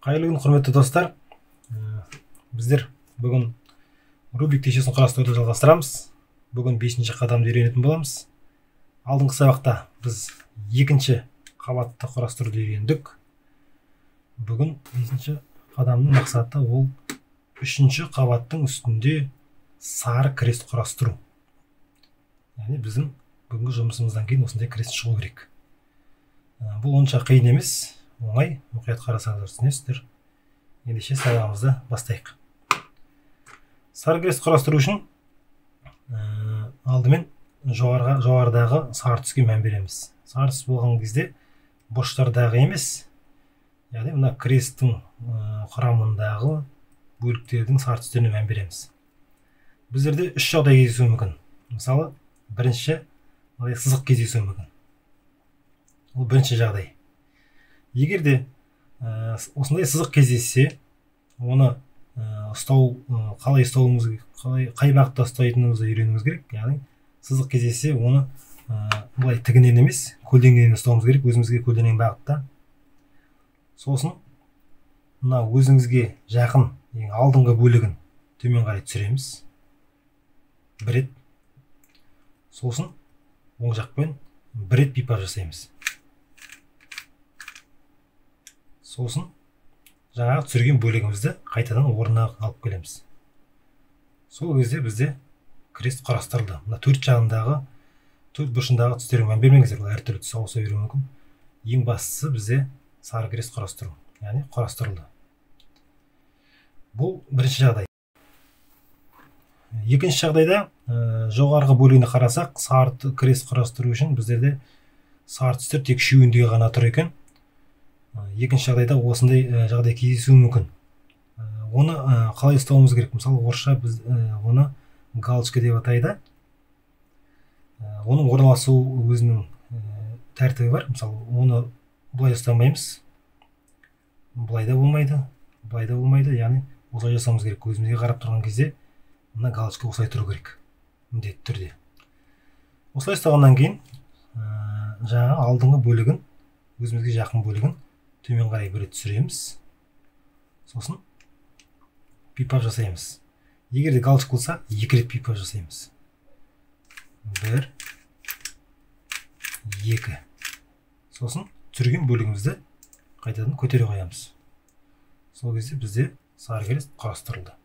Қайырлы күн, құрметті достар. Біздер бүгін Рубик текшесін құрастыруды жалғастырамыз. Бүгін 5-ші қадамды үйренетін боламыз. Алдыңғы сабақта біз 2-ші қабатты құрастыруды үйрендік. Бүгін 5-ші қадамның мақсаты ол 3-ші қабаттың үстінде сары крест құрастыру. Яғни біздің бүгінгі жұмысымыздан кейін осындай крест шығу керек. Бұл онша қиын емес, оңай, мұқият қарасаңыздар түсінесіздер. Ендеше сабағымызды бастайық. Сары крест құрастыру үшін алдымен жоғарыдағы сары түске мән береміз. Сары түс болған кезде бұрыштардағы емес, яғни мына кресттің құрамындағы бөліктердің сары түстеріне мән береміз. Біздерде үш жағдай кездесуі мүмкін. Мысалы, бірінші мынадай сызық кездесуі мүмкін. Ол бірінші жағдай. Егер де осындай сызық кездессе, оны ұстау, қалай ұстауымыз, қай бағытта ұстайтынымызды үйренуіміз керек. Яғни сызық кездессе, оны былай тігінен емес, көлденеңнен ұстауымыз керек, өзімізге көлденең бағытта. Сосын мына өзіңізге жақын ең алдыңғы бөлігін төмен қарай түсіреміз бір рет. Сосын оң жақпен бір рет пипа жасаймыз. Сосын жаңағы түсірген бөлігімізді қайтадан орнына алып келеміз. Сол кезде бізде крест құрастырылды. Мына төрт жағындағы, төрт бұрышындағы түстерге мән бермеңіздер, ол әртүрлі түс ауыса беруі мүмкін. Ең бастысы бізде сары крест құрастыру, яғни құрастырылды. Бұл бірінші жағдай. Екінші жағдайда жоғарғы бөлігіне қарасақ, сары крест құрастыру үшін біздерде сары түстер тек үшеуінде ғана тұр екен. Екінші жағдайда осындай жағдай кездесуі мүмкін. Оны қалай ұстауымыз керек? Мысалы, орысша біз оны галочка деп атайды. Оның орналасу өзінің тәртібі бар. Мысалы, оны былай ұстамаймыз. Былай да болмайды, былай да болмайды. Яғни осылай жасауымыз керек. Өзімізге қарап тұрған кезде мына галочка осылай тұру керек міндетті түрде. Осылай ұстағаннан кейін жаңа алдыңғы бөлігін, өзімізге жақын бөлігін төмен қарай бір рет түсіреміз. Сосын пипа жасаймыз. Егер де галочка болса, екі рет пипа жасаймыз. 1, 2. Сосын түсірген бөлігімізді қайтадан көтере қоямыз. Сол кезде бізде сары крест құрастырылды.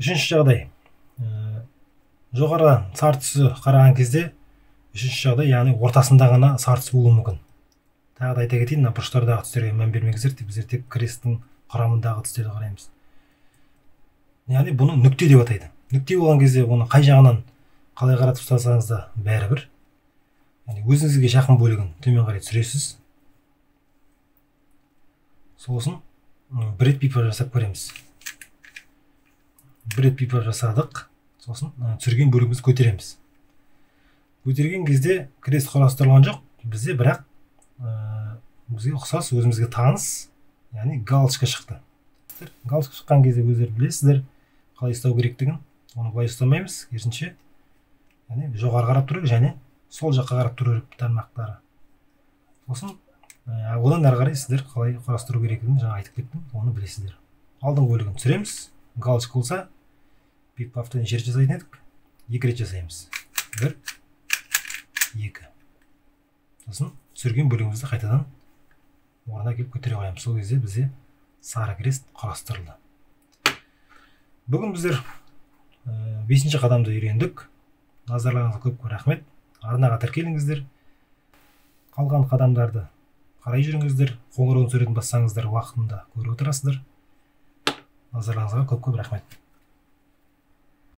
Үшінші жағдай. Жоғарыдан сары түсі қараған кезде үшінші жағдай, яғни ортасында ғана сары түс болуы мүмкін. Тағы да айта кетейін, мына бұрыштардағы түстерге мән бермеңіздер, біздер тек кресттің құрамындағы түстерді қараймыз. Яғни бұны нүкте деп атайды. Нүкте болған кезде оны қай жағынан қалай қаратып ұстасаңыз да бәрібір. Яғни өзіңізге жақын бөлігін төмен қарай түсіресіз. Сосын бір рет пипа жасап көреміз. Бір рет пипа жасадық. Сосын түсірген бөлігімізді көтереміз. Көтерген кезде крест құрастырылған жоқ, бізде бірақ бізге ұқсас, өзімізге таныс, яғни галочка шықты. Галочка шыққан кезде өздері білесіздер қалай ұстау керектігін. Оны былай ұстамаймыз, керісінше, яғни жоғары қарап тұру керек және сол жаққа қарап тұру керек тармақтары. Сосын одан әрі қарай сіздер қалай құрастыру керектігін жаңа айтып кеттім, оны білесіздер. Алдыңғы бөлігін түсіреміз, галочка болса пик-пафтан неше рет жасайтын едік? 2 рет жасаймыз. 1, 2. Сосын түсірген бөлігімізді қайтадан орнына келіп көтере қоямыз. Сол кезде бізде сары крест құрастырылды. Бүгін біздер 5-ші қадамды үйрендік. Назарларыңызға көп көп рахмет. Арнаға тіркеліңіздер. Қалған қадамдарды қарай жүріңіздер. Қоңырауын суретін бассаңыздар уақытында көріп отырасыздар. Назарларыңызға көп көп рахмет.